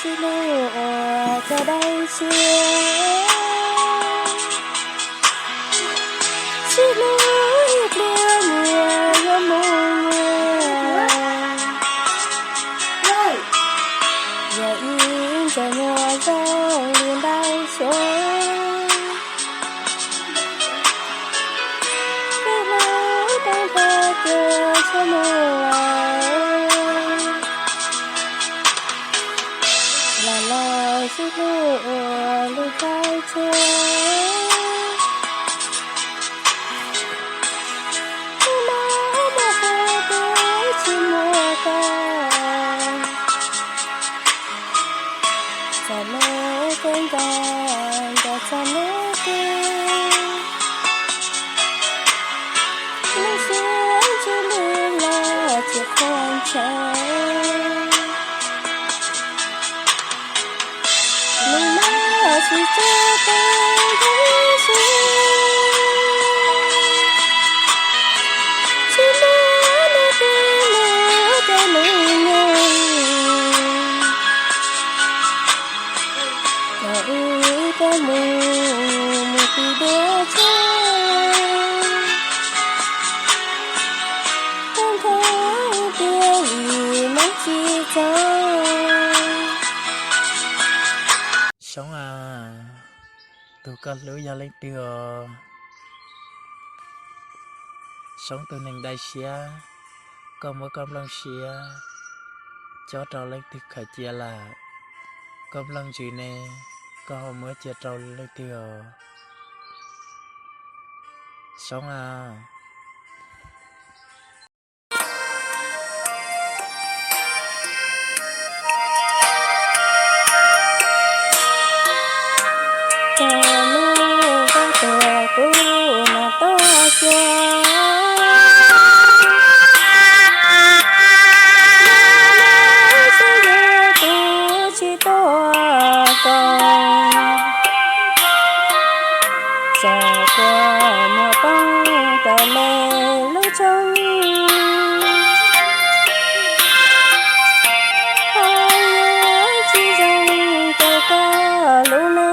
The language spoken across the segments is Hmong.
Sib hlub uas txog dab tsi, sib hlub ib pliag nyias yuav mus nyias, yog ib ntsais muag zoo li npawg xyoob. Sib hlub tag nrho ces sib mus lawm, los lawm sib hlub ua lub caij tsheb. Hnub no muaj koj twb tsis muaj koj, txom nyem kawg nkaus nco txog hnub twg. Lub siab ntsws lwj los tsis qhuas ntshaw, nws mas tsis tso peb tib si. Tsis muaj leej twg los coj lub nyoog, coj wb tuaj mus mus ti dua tsheb. Tag nrho tiag li mas tsis txog. Xyoob a, tus koj hlub yog leej twg os? Xyoob tus neeg dai siab, koj muab koj nplooj siab cob rau leej twg khaws cia lawm? Koj nplooj ntsws ne, koj ho muab cia rau leej twg os? Xyoob a. Txog hnub koj tuag kuv mas tuag xyoo, xwb yog kuv tsis tuaj koom, txawm kua muag poob rau me lub tshoob, ho yuav tsis zoo rau koj lub neej.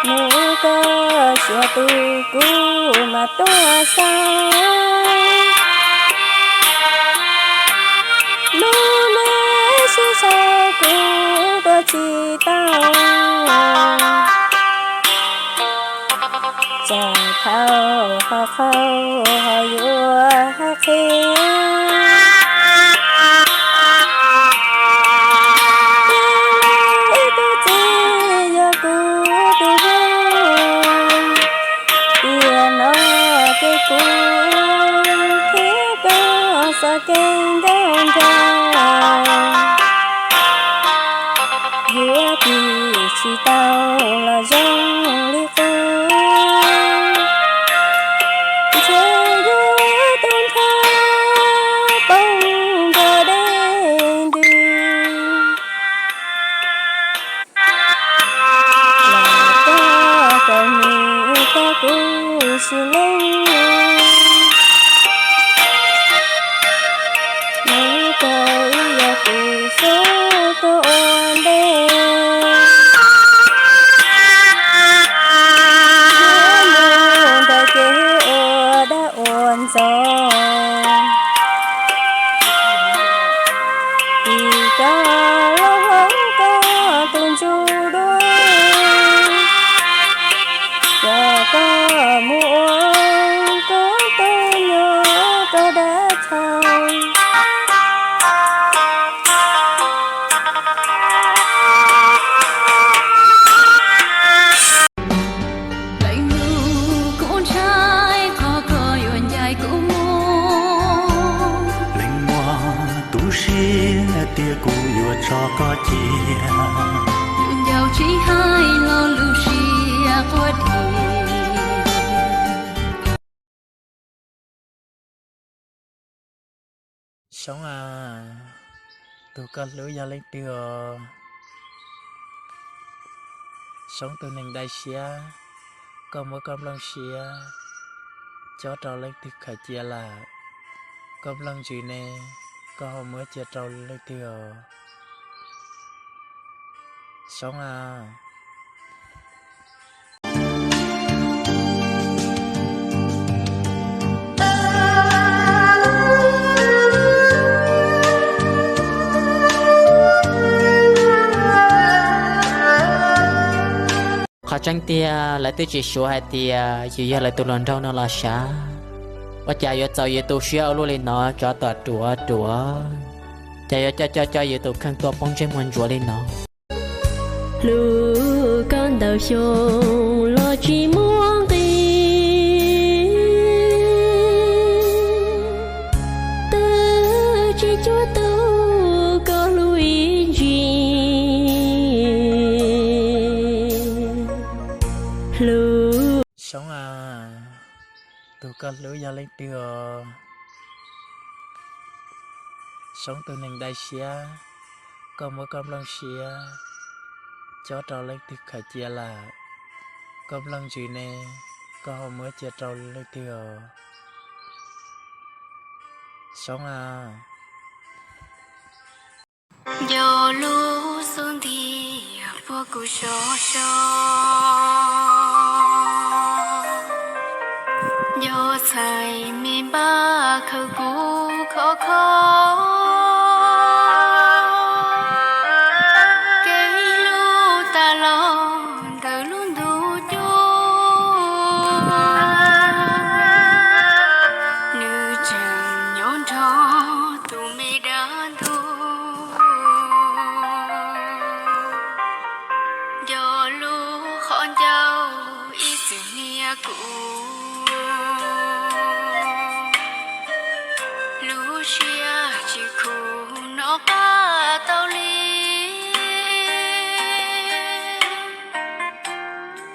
Hnub koj xiam tus kuv mas tuaj xav, lub neej sib sau kuv tuaj tsis tau. Tsam thaum ho qaug ho yuav hais qhia, ib tug txiv yog kuv tus hlub. Tiam no ces kuv thiab koj xav kev ncauj nraug, yuav tsis tsis tau los zoo li qub. Ntshe yuav tu nrho poob nrog dej ntws, los koj kaus mis koj kuv sis leej. Nws koj ib yam tus xub tuaj ua ntej, yuav mus ntawm kev ua dab ua ntxoov. Tim koj los hloov koj tus ntsuj duab, coj koj mus ua koj tus nyuam rau dab tshauv. Leej nus kuv ntshai qhov koj yuav ncaim kuv mus. Leej muaj tu siab tias kuv yuav tso koj cia. Lub ncauj tsis hais los lub siab quaj dhia. Xyoob a, tus koj hlub yog leej twg os? Xyoob tus neeg dai siab, koj muab koj nplooj siab cob rau leej twg khaws cia lawm? Koj nplooj ntsws ne, koj ho muab cia rau leej twg os? Soob a. Qhov tseeb tiag lawv twb tsis suav hais tias yus yog lawv tus hluas nraug no los sav. Ua cas yuav txaus yus tu siab ua luaj li no, tsov tom ruam ruam, cas yuav coj coj coj yus tus kheej tuaj poob ntsej muag ntsuav li no. Hlub koj ntawm xyoo los tsis muaj nqis, twb tsis cuag tus koj hlub ib ntsis. Hlub Soob a, tus koj hlub yog leej twg os? Soob tus neeg dai siab, koj muab koj nplooj siab cob rau leej twg khaws cia lawm? Koj nplooj ntsws ne, koj ho muab cia rau leej twg os? Soob a. Nco lub xub ntiag puag kuv sov so, nco txhais me npab khaws kuv khov kho, kev hlub tas los ntawm lub ntuj cub, nws tseem nyob nrog tus me dab ntub. Nco lub qhov ncauj ib txwm hnia kuv, lub siab tsis khuv no qab tau li.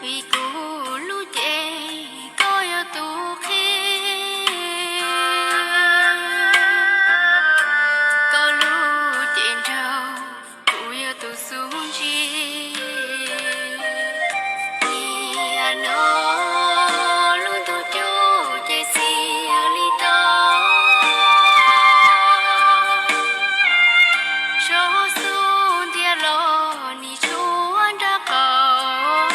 Vim kuv lub cev koj yog tus qhib, koj lub cev nraug kuv yog tus xub ntsig. Niaj no lub ntuj cub ces txias li tau, tsob xub ntiag los nim tshuav nraub qaum,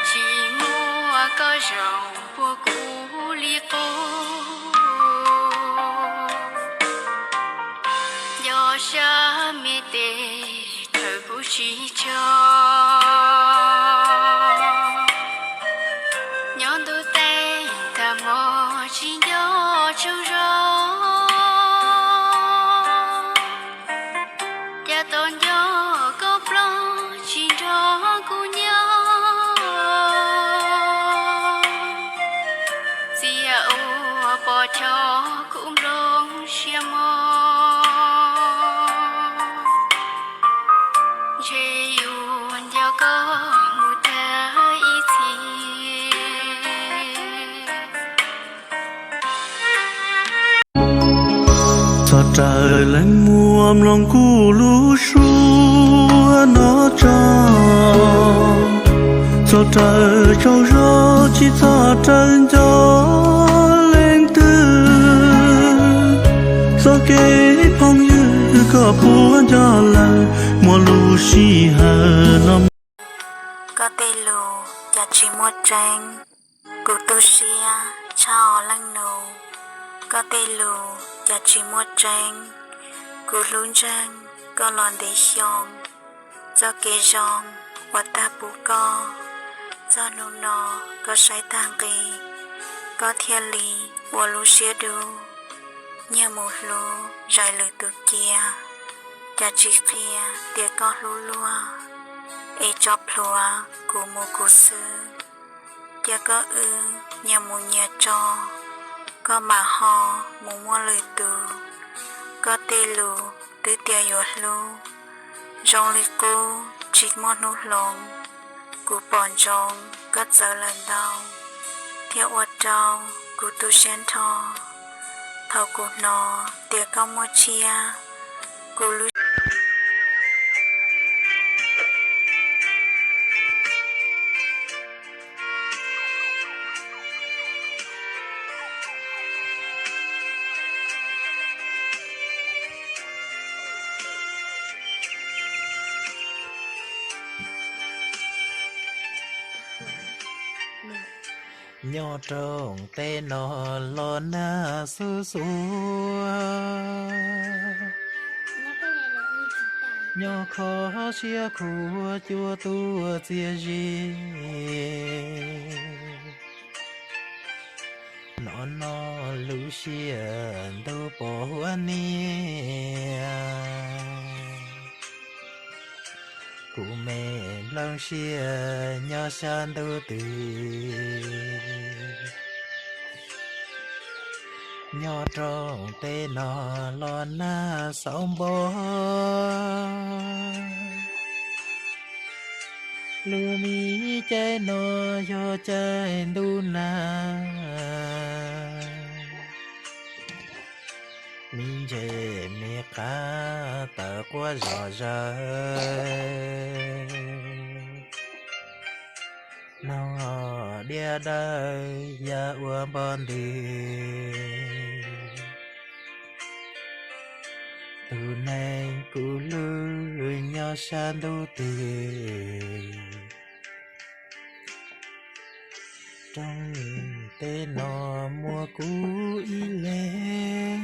tsis muaj koj zoo puag kuv li qub. Nco sab me tes thawm kuv tsis tso, nyob ntuj teb tag hmo tsis nco tsaug zog. Cas tau nco koj plaub tsis nrog kuv nyob, txias ua pos choj kuv nplooj siab mog. Ntshe yuav nco koj mus tag ib txhis. Txog raws leej muam mloog kuv lub suab no tso, txog raws tsaug zog tsis txhob raws nco leej twg, txoj kev phooj ywg koj puas nco lawm, muaj lub sij hawm no. Koj tej lus cas tsis muaj tseeb, kuv tu siab tshaj leej nus. Koj tej lus cas tsis muaj tseeb, kuv hlub ntseeg koj los ntev xyoo. Txoj kev zoo uas tag pub koj, txog hnub no koj saib tag nqi, koj thiaj li ua lub siab dub, nyiag mus hlub zais lwm tus cia. Cas tsis qhia tias koj hlub luag, es tso plhuav kuv mus kuv xwb. Cia koj wb nyias mus nyias tso, koj mam ho mus muaj lwm tus. Koj tej lus twb tias yuav hlub, zoo li qub tsis muaj hnub hloov. Kuv pom ntsoov koj txawv lawm ntau, thiaj ua rau kuv tu siab nrho. Thaum kuv hnov tias koj muaj tshiab, kuv lub Nyob rooj teb no los nag xuj xuav, nyob kho siab khuav cua tuaj txias zi. Hnov no lub siab ntuj pos huab niam, kuv me nplooj siab nyob sab ntuj twg. Nyob rooj teb no los nag xauv npo, lub me caij no yog caij ntuj nag. Me ntses me qav tawv quaj zom zaws, noog diab dawb ya ua npoj ntws. Tus neeg kuv hlub nyob sab ntuj twg, rooj teb no muaj kuv ib leeg.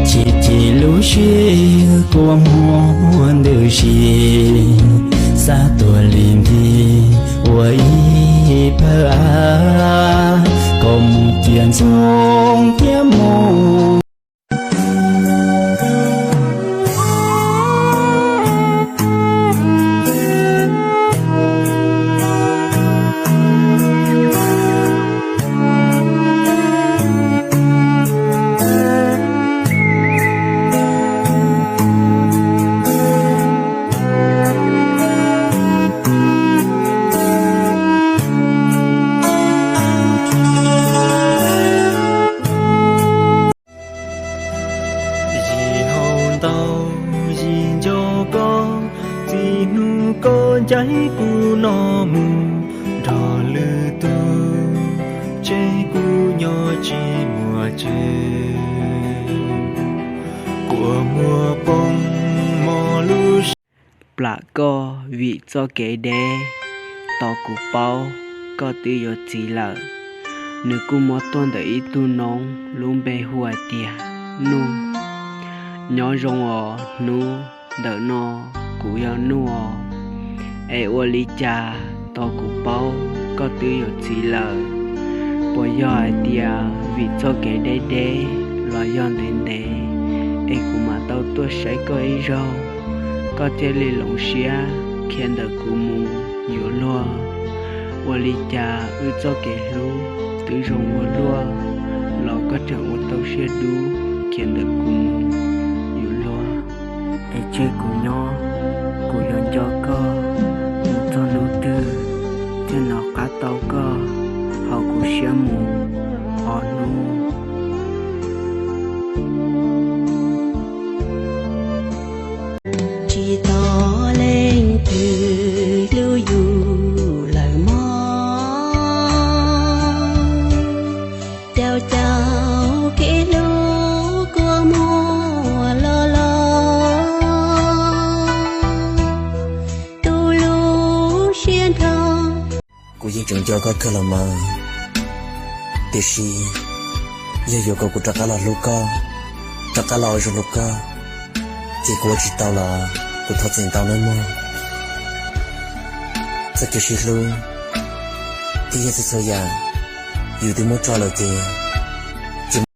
Chim chim lub siab kua muag ntws si, xav tuag li nthi ua ib phawj av, koj mus ciaj ntxoov thiab mus. Yim hau ntau yim nco koj, txij hnub koj ncaim kuv no mus, nrog lwm tus tseg kuv nyob tsis muaj tswv. Kua muag poob mog lub sij. Plam koj vim txoj kev deb, tos kuv paub koj twb yuav txiv lawm. Nws kuj muab tuaj ntawm ib tug noob lub npe hu hais tias Nuj. Nyob zoo os hnub, ntawm no kuv yog Nuj os. Es ua li cas tos kuv paub koj twb yuav txiv lawm? Puas yog hais tias vim txoj kev deb deb los yog ntev ntev es kuv mam tau tuaj saib koj ib zaug, koj thiaj li hloov siab khiav ntawm kuv mus yuav luag? Ua li cas wb txoj kev hlub twb zoo ua luaj los koj tseem ua tau siab dub khiav ntawm kuv mus yuav luag? Es tseg kuv nyob, kuv yuav nco koj mus txog hnub twg thiaj nov qab tau koj haum kuv siab mus os Nuj. Tsis tos leej twg hlub yus lawm mog, caum caum kev hlub kua muag los los, tu lub siab nrho. Kuv yeej tseem nco koj kawg los mas, tiam sis yog yuav kom kuv rov qab los hlub koj, rov qab los ua zoo hlub koj, ces kuv ua tsis tau los kuv thov txim ntau nawb mog. Txoj kev sib hlub thiab yog txhua txhua yam yus twb muab tso lawm ces